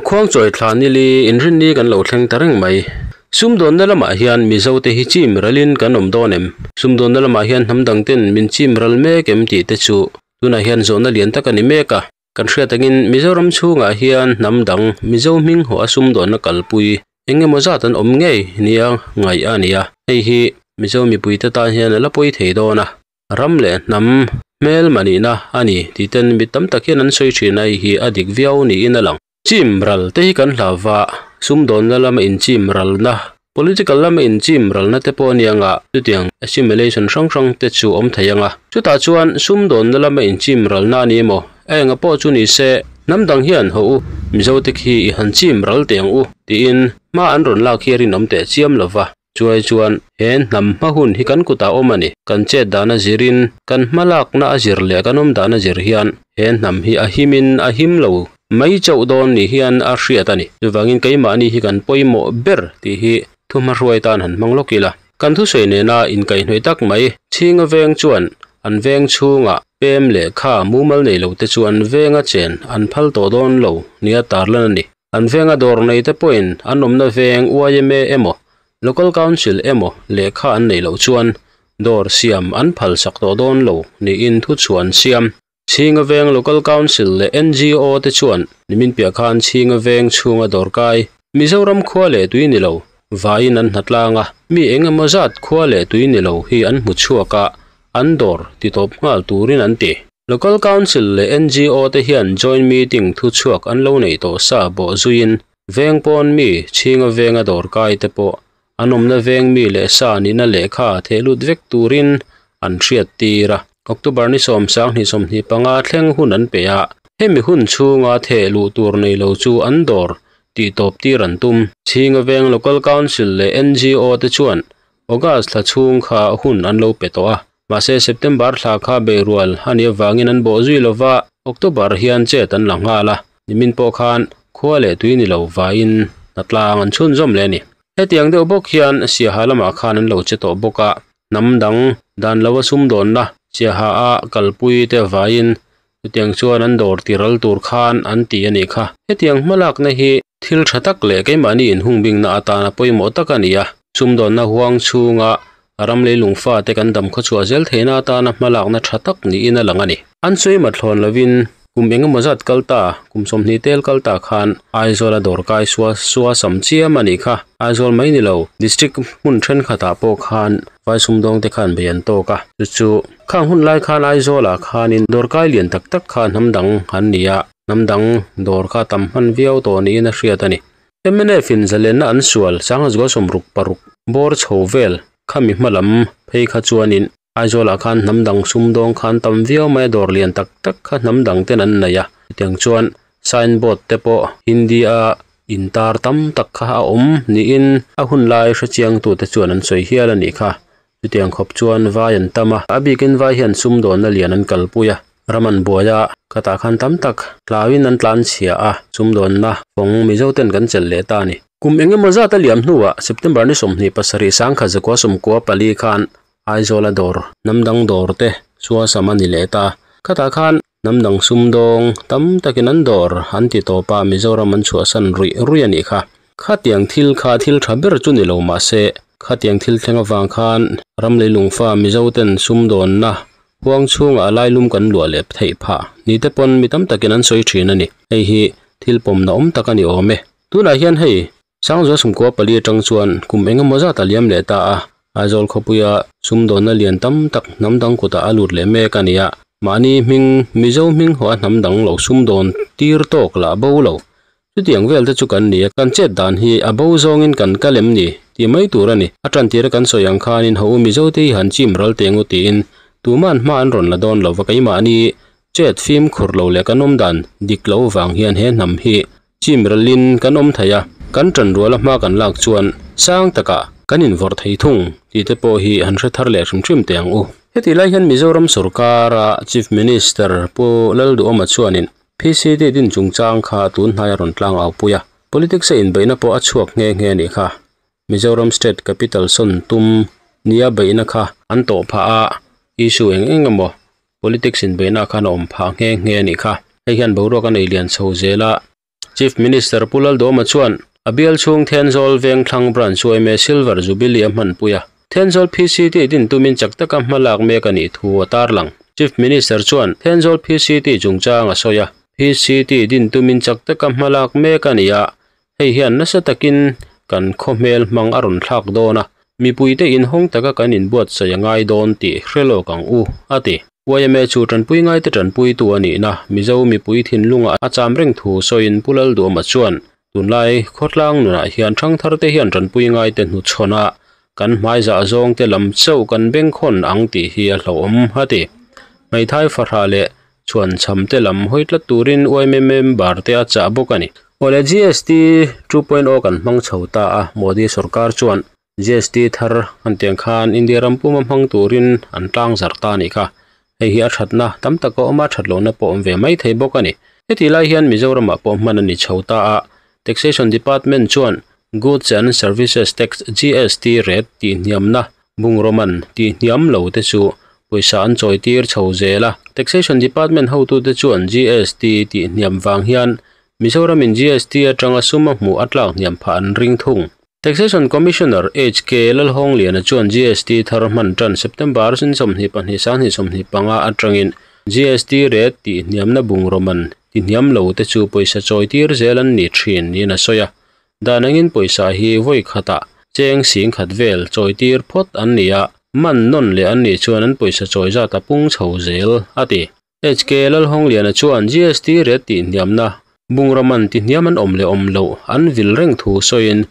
Khuangchawi thla nili inrinni kan lo thleng ta reng mai. Sumdawnna lamah hian Mizote hi chim ralin kan awm dawn em? Sumdawnna lamah hian hnam dangten min chim ral mek em tih te chu tunah hian zawhna lian tak a ni mek a. Kan hriat angin Mizoram chhungah hian hnam dang Mizo hming haw a sumdawnna kalpui eng emaw zat an awm ngei nia ngaih a ni a. Hei hi Mizo mipuite tan hian a la pawi thei dawn a. Ram leh hnam hmel manihna a ni tih ten mi tam tak hian an sawi thin a, hei hi a dik viau niin a lang. Chim ral te hi kan hlau va, sumdawnna lama inchim ralna, political lama inchim ralna te pawh a ni ang a, chutiang assimilation hrang hrang te chu awm thei ang a. Chutah chuan sumdawnna lama inchim ralna a ni emaw, a enga pawh chu ni se, hnam dang hian haw u, Mizo te khi i han chim ral teh ang u tiin hma an rawn lak hi a rinawm teh chiam lo va. Chuai chuan he hnam hma hun hi kan kutah awm a ni. Kan chet dan a zirin, kan hma lakna a zir leh kan awm dan a zir hian he hnam hi a himin a him lo mai chauh dawn ni hian a hriat a ni. Chuvangin keimahni hi kan pawimawh ber tih hi thuhmahruai tan han hmang lawk ila. Kan thusawi nena inkaihhnawih tak mai Chhinga veng chuan an veng chhungah pem lehkha mumal nei lote chu an venga chen an phal tawh dawn lo nia tarlan a ni. An venga dawr nei te pawhin an awmna veng yma emaw, Local Council emaw lehkha an neih loh chuan dawr siam an phal sak tawh dawn lo niin thuchhuah an siam. Chhinga Veng Local Council leh ngo te chuan nimin piah khan Chhinga Veng chhunga dawrkai Mizoram khua leh tui ni lo vaiin an hnatlang a, mi eng emaw zat khua leh tui ni lo hi an hmu chhuak a, an dawr titawp nghal turin an ti. Local Council leh ngo te hian joint meeting thuchhuak an lo neih tawh sa bawh zuiin veng pawn mi chhinga venga dawrkai te pawh an awmna veng mi leh sa nihna lehkha theh lut vek turin an hriat tir a. October ni 10, 2025 thleng hun an pe a, hemi hun chhunga theh luh tur nei lo chu an dawr tih tawp tir an tum. Chhinga veng Local Council leh ngo te chuan August thla chhung kha hun an lo pe tawh a. Mahse September thla kha beirual a nih avangin an bawh zui lova, October hian chet an la nghal a, nimin pawh khan khua leh tui ni lo vaiin hnatlang an chhunzawm leh a ni. Hetiang deuh bawk hian Siaha lamah khan an lo che tawh bawk a, hnam dang dan lova sumdawnna Siaha a kalpui te vaiin chutiang chuan an dawr ti ral tur khan an ti a nih kha. Hetiang hmalakna hi thil tha tak leh keimahni inhungbingna atana pawimawh tak a ni a, sumdawnna huang chhunga ram leilung fate kan dam khawchhuah zel theihna atana hmalakna tha tak niin a lang a ni. An sawi mathlawn lovin kum eng emaw zat kal ta, kum 20 tel kal ta khan Aizawla dawrkai sua sua sam chiam a nih kha. Aizawl mai ni lo, district hmun thenkhatah pawh khan vai sumdawng te khan bei an tawk a, chu chu khang hun lai khan Aizawlah khanin dawrkai lian tak tak kha hnam dang an ni a, hnam dang dawr kha tam hman viau tawh niin a hriat a ni. Mnf in zalenna an sual 1966 bawr chho vel khami hma lam phei kha chuanin Aizawlah khan hnam dang sumdawng khan tam viau mai a, dawr lian tak tak kha hnam dang ten an nei a, chutiang chuan signboard te pawh Hindi a intar tam tak kha a awm niin a hun lai hrechiangtute chuan an sawi hial a nih kha. Chutiang khawp chuan vai an tam a, a bikin vai hian sumdawnna lian an kalpui a, ram an buai a, khatah khan tam tak tlauin an tlan chhia a, sumdawnna fawng Mizo ten kan chelh leh ta a ni. Kum eng emaw zat a liam hnuah September ni 27 1994 khan Aizawla dawr, hnam dang dawr te suasam a ni leh ta. Khatah khan hnam dang sumdawng tam takin an dawr an ti tawp a, Mizoram an chhuahsan ruih ruih a nih kha. Khatiang thil kha thil tha ber chu ni lo mah se, khatiang thil thleng avang khan ram leilungfa Mizo ten sumdawnna huang chhungah a lailum kan luah leh theih phah ni te pawn mi tam takin an sawi thin a ni. Hei hi thil pawmna awm tak a ni awm e. Tunah hian hei 1994 atang chuan kum eng emaw zat a liam leh ta a, Aizawl khawpuia sumdawnna lian tam tak hnam dang kutah a lut leh mek a ni a, mahni hming Mizo hming haw a hnam dang lo sumdawn tir tawk lah bo lo. Chutiang vel te chu kan ni a, kan chet dan hi a bo zawngin kan kal em ni tih mai tur a ni. A tantira kan sawi ang khanin ho u Mizo te hi han chim ral teng u tiin tuman hma an rawn la dawn lo va, keimahni chet fimkhur lo leh kan awm dan dik lo vang hian he hnam hi chim ralin kan awm thei a, kan tanruala hma kan lak chuan sang takah kan invawrh thei thung tih te pawh hi han hre thar leh hrim hrim teh ang u. Heti lai hian Mizoram sorkara Chief Minister Pu Lalduhawma chuanin PCD din chungchang kha tun hnai a rawn tlang au pui a, politics a inbeihna pawh a chhuak nghe nghe a nih kha. Mizoram State Capital sawn tum nia beihna kha an tawh phah a, issue eng eng emaw politics inbeihna khan a awm phah nghe nghe a nih kha. Hei hian boruak a nei lian chho zel a. Chief Minister Pu Laldawma chuan a bial chhung Thenzawl Vengthlang Branch yma Silver Jubilee a hmanpui a, Thenzawl PCT din tumin chak taka hma lak mek a nih thu a tarlang. Chief Minister chuan Thenzawl PCT chungchang a sawi a, PCT din tumin chak taka hma lak mek a ni a, hei hian nasa takin kan khawhmel hmang a rawn thlak dawn a, mipuite inhawng taka kan inbuatsaih a ngai dawn tih hre lawk ang u, a ti. Yma chu tanpui ngaite tanpuitu a nihna Mizo mipui thinlunga a cham reng thu sawiin Pu Lalduama chuan, Tunlai khawtlang nunah hian thangtharte hian tanpui ngaite hnuchhawn a, kan hmaizah zawngte lam chauh kan bengkhawn ang tih hi a hlauhawm, a ti. Hmeithai fahrah leh chhuanchham te lam hawi tlat turin yma member te a chah bawk a ni. Awle GST 2.0 kan hmang chho ta a, Modi sorkar chuan GST thar an tiang khan India ram puma hmang turin an tlang zarh ta a nih kha. Hei hi a thatna tam tak a awm a, that lohna pawh awm ve mai thei bawk a ni. Heti lai hian Mizoramah pawh hman a ni chho ta a, Taxation Department chuan Goods and Services Tax, GST, rate tihhniamna bungraw man tihhniam lo te chu pawisa an chawi tir chho zel a. Taxation Department hotute chuan GST tihhniam vang hian Mizoramin GST atanga sum a hmuh a tlak hniam phah an ring thung. Taxation Commissioner HK Lalhawngliana chuan GST thar hman tan September 22 2025 atangin GST rate tihhniamna bungraw man tihhniam lo te chu pawisa chawi tir zel an ni thin niin a sawi a. Dan angin pawisa hi vawi khatah cheng sing khat vel chawi tir phawt an ni a, man nawn leh an nih chuan an pawisa chawi zat a pung chho zel, a ti. HK Lalhawngliana chuan GST rate tihhniamna bungraw man tihhniam an awm leh awm loh an vil reng thu sawiin,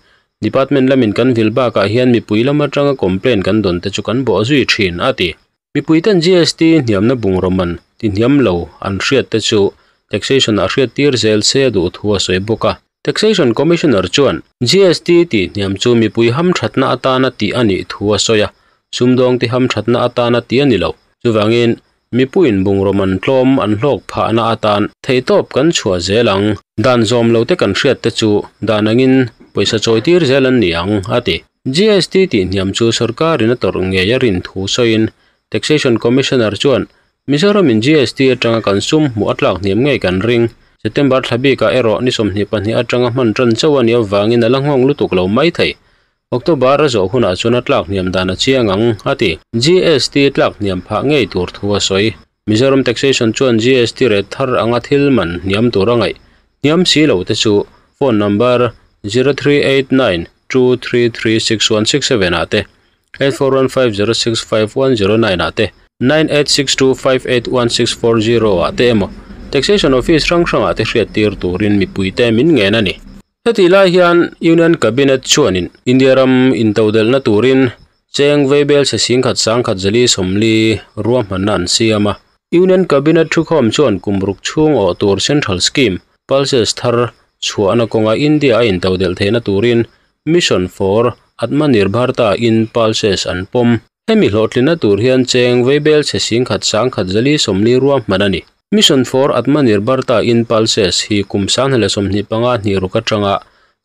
Department lamin kan vil bakah hian mipui lam atanga complaint kan dawn te chu kan bawh zui thin, a ti. Mipuiten GST hniamna bungraw man tihhniam lo an hriat te chu Taxation ah hriat tir zel se a duh thu a sawi bawk a. Taxation Commissioner chuan GST tihhniam chu mipui hamthatna atana tih a nih thu a sawi a, sumdawngte hamthatna atana tih a ni lo. Chuvangin, Mipuiin bungraw man tlawm an hlawk phahna atan theihtawp kan chhuah zel ang. Dan zawm lo te kan hriat te chu dan angin pawisa chawi tir zel an ni ang, a ti. GST tihhniam chu sorkarin a tawrh ngei a rin thu sawiin Taxation Commissioner chuan Mizoramin GST atanga kan sum hmuh a tlak hniam ngei kan ring. September thla bikah erawh ni 22 atanga hman tan chauh a nih avangin a la nghawng lutuk lo mai thei. October a zawh hunah chuan a tlak hniam dan a chiang ang, a ti. GST tlak hniam phah ngei tur thu a sawi. Mizoram Taxation chuan GST rate thar anga thil man hniam tur a ngaih hniam si lo te chu phone number 0389 233 6167 ah te, 8415065109 ah te, 9862581640 ah te emaw Taxation Office hrang hrangah te hriattir turin mipuite min ngen a ni. Hetih lai hian Union Cabinet chuanin India ram intodelhna turin cheng veibel chhe singkhat sangkhat zali sawmli ruahmanna an siam a. Union Cabinet thukhawm chuan kum ruk chhung awh tur Central Scheme, Pulses thar chhuahna kawnga India a intodelh theihna turin Mission for Atmanirbharta in Pulses an pawm. Hemi hlawhtlinna tur hian cheng veibel chhe singkhat sangkhat zali sawmli ruahman a ni. Mission for Atmanirbharta in Pulses hi kum 2025 hnih ruk atanga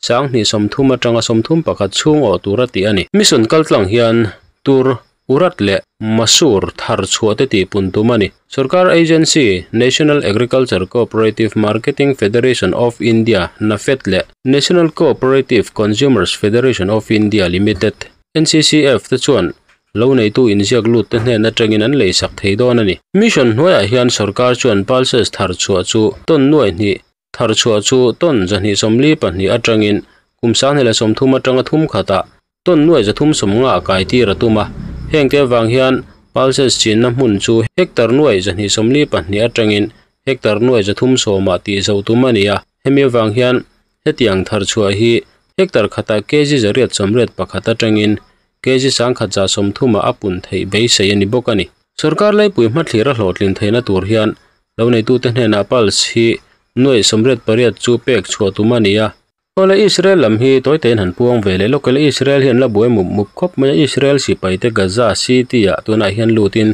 2030 atanga 31 chhung awh tura tih a ni. Mission kaltlang hian tur, urat leh masur thar chhuah te tih pun tum a ni. Sorkar agency National Agriculture Cooperative Marketing Federation of India, NAFED, leh National Cooperative Consumers Federation of India Limited, NCCF, te chuan Lo neitu inziak lut te hnen atangin an lei sak thei dawn a ni. Mission hnuaiah hian sorkar chuan pulses thar chhuah chu ton nuai hnih, thar chhuah chu ton 242 atangin kum 2030 atanga thum khatah ton nuai 350 a kai tir a tum a. Heng te avang hian pulses chinna hmun chu hectare nuai 242 atangin hectare nuai 310 ah tih zoh tum a ni a. Hemi avang hian Hetiang thar chhuah hi hectare khatah kg 881 atangin kg 1130 ah a pun theih beisei a ni bawk a ni. Sorkar laipui hmathlir a hlawhtlin theihna tur hian loneitute hnenah pulse hi nuaih 88 chu pek chhuah tum a ni a. Awle Israel lam hi tawitein han puang ve leh lawk ila Israel hi an la buai mup mup khawp mai a, Israel sipaite Gaza city ah tunah hian lutin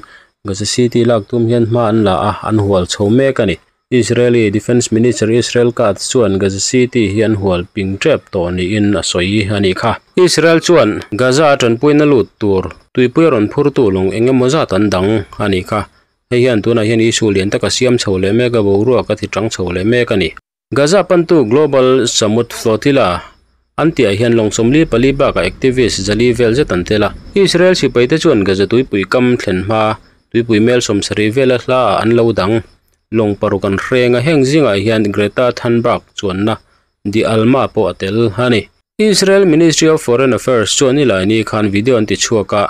Gaza city lak tum hian hma an la a, an hual chho mek a ni. Israeli Defence Minister Israel Katz chuan Gaza City hi an hual ping tep tawh niin a sawi a nih kha. Israel chuan Gaza a tanpuina lut tur tuipui a rawn phurtu lawng eng emaw zat an dang a nih kha. Hei hian tunah hian issue lian taka siam chho leh mek a, boruak a ti tang chho leh mek a ni. Gaza pantu Global Sumud Flotilla an tihah hian lawng 44 bakah activist 400 vel zet an tel a. Israel sipai te chuan Gaza tuipui kam thlen hma tuipui mel 70 vela hla ah an lo dang. Lawng paruk an hreng a, heng zingah hian Greta Thunberg chuanna The Alma pawh a tel a ni. Israel Ministry of Foreign Affairs chuan nilaini khan video an ti chhuak a,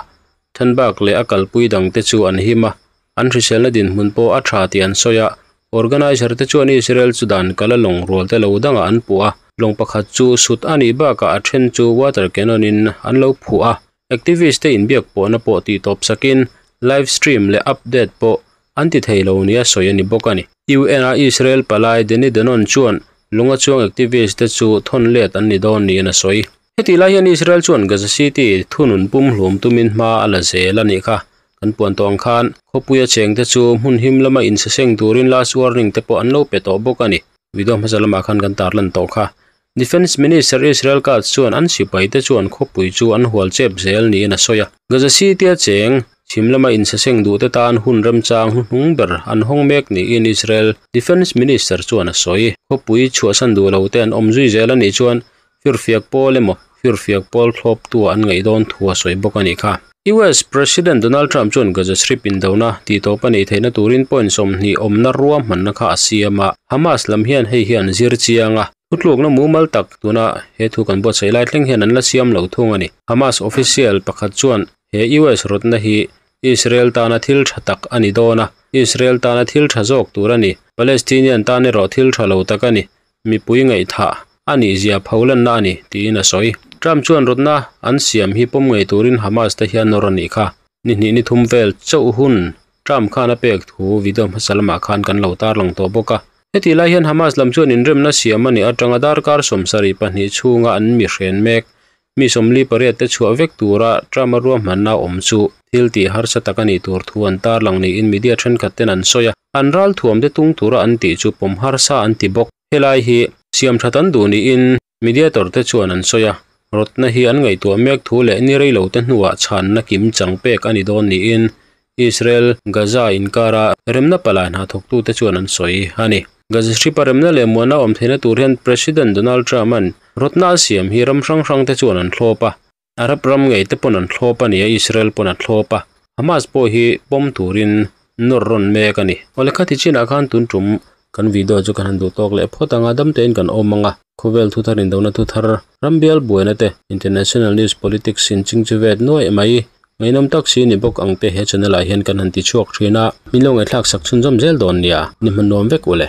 Thunberg leh a kalpui dangte chu an him a, an hriselna dinhmun pawh a tha tih an sawi a. Organizer te chuan Israel chu dan kala lawng rual te lo dangah an puh a, lawng pakhat chu sut a nih bakah a then chu water cannon in an lo phuh a. Activist te inbiak pawhna pawh tih tawp sakin live stream leh update pawh an ti thei lo nia sawi a ni bawk a ni. UN a Israel palai Danny Danon chuan lunga chuang activist te chu thawn let an ni dawn niin a sawi. Heti lai hian Israel chuan Gaza City thunun pumhlum tumin hma a la zel a nih kha. Kan puan tawh ang khan khawpuia cheng te chu hmun him lama insaseng turin last warning te pawh an lo pe tawh bawk a ni. Video hmasa lamah khan kan tarlan tawh kha. Defence Minister Israel Katz chuan an sipai te chuan khawpui chu an hual chep zel niin a sawi a. Gaza City a cheng chhim lama insaseng duh te tan hun remchang hnuhnung ber an hawng mek niin Israel Defence Minister chuan a sawi. Khawpui chhuahsan duh lo te an awm zui zel a nih chuan firfiak pawl emaw firfiak pawl thlawp tu an ngaih dawn thu a sawi bawk a nih kha. US President Donald Trump chuan Gaza Strip indona tih tawp a nih theihna turin point 20 awmna ruahmanna kha a siam a. Hamas lam hian hei hi an zir chiang a, thutlukna mumal tak tuna he thu kan buatsaih lai thleng hian an la siam lo thung a ni. Hamas official pakhat chuan he US rawtna hi Israel tana thil tha tak a ni dawn a, Israel tana thil tha zawk tur a ni, Palestinian tan erawh thil tha lo tak a ni, mipui ngaihthah a nih zia pholanna a ni tiin a sawi. Trump chuan rawtna an siam hi pawm ngei turin Hamas te hian nawr a nih kha. Ni hnih ni thum vel chauh hun Trump khan a pek thu video hmasa lamah khan kan lo tarlang tawh bawk a. Heti lai hian Hamas lam chuan inremna siam a nih atanga darkar 72 chhunga an mi hren mek mi 48 te chhuah vek tura Trump a ruahmanna awm chu thil tih harsa tak a nih tur thu an tarlang niin media thenkhat ten an sawi a. An ral thuam te tung tura an tih chu pawm harsa an ti bawk. Helai hi siam that an duh niin mediator te chuan an sawi a, rawtna hi an ngaihtuah mek thu leh ni rei lo te hnuah chhanna kim chang pek a ni dawn niin Israel Gaza inkara remna palai hna thawktu te chuan an sawi a ni. Gaza Strip a remna leh muana awm theihna tur hian President Donald Trump an rawtna a siam hi ram hrang hrang te chuan an thlawp a. Arab ram ngei te pawn an thlawp a ni a, Israel pawn a thlawp a, Hamas pawh hi pawm turin nawr rawn mek a ni. Awle khati chinah khan tun tum kan video chu kan han duh tawk leh phawt ang a, dam tein kan awm ang a, khawvel thu thar indona thu thar, ram bial buaina te, international news politics in ching chu vet nuaih mai, ngaihnawm tak si ni bawk ang te he channel ah hian kan han ti chhuak thin a, min lo ngaihthlak sak chhunzawm zel dawn nia, ni hman nuam vek ule.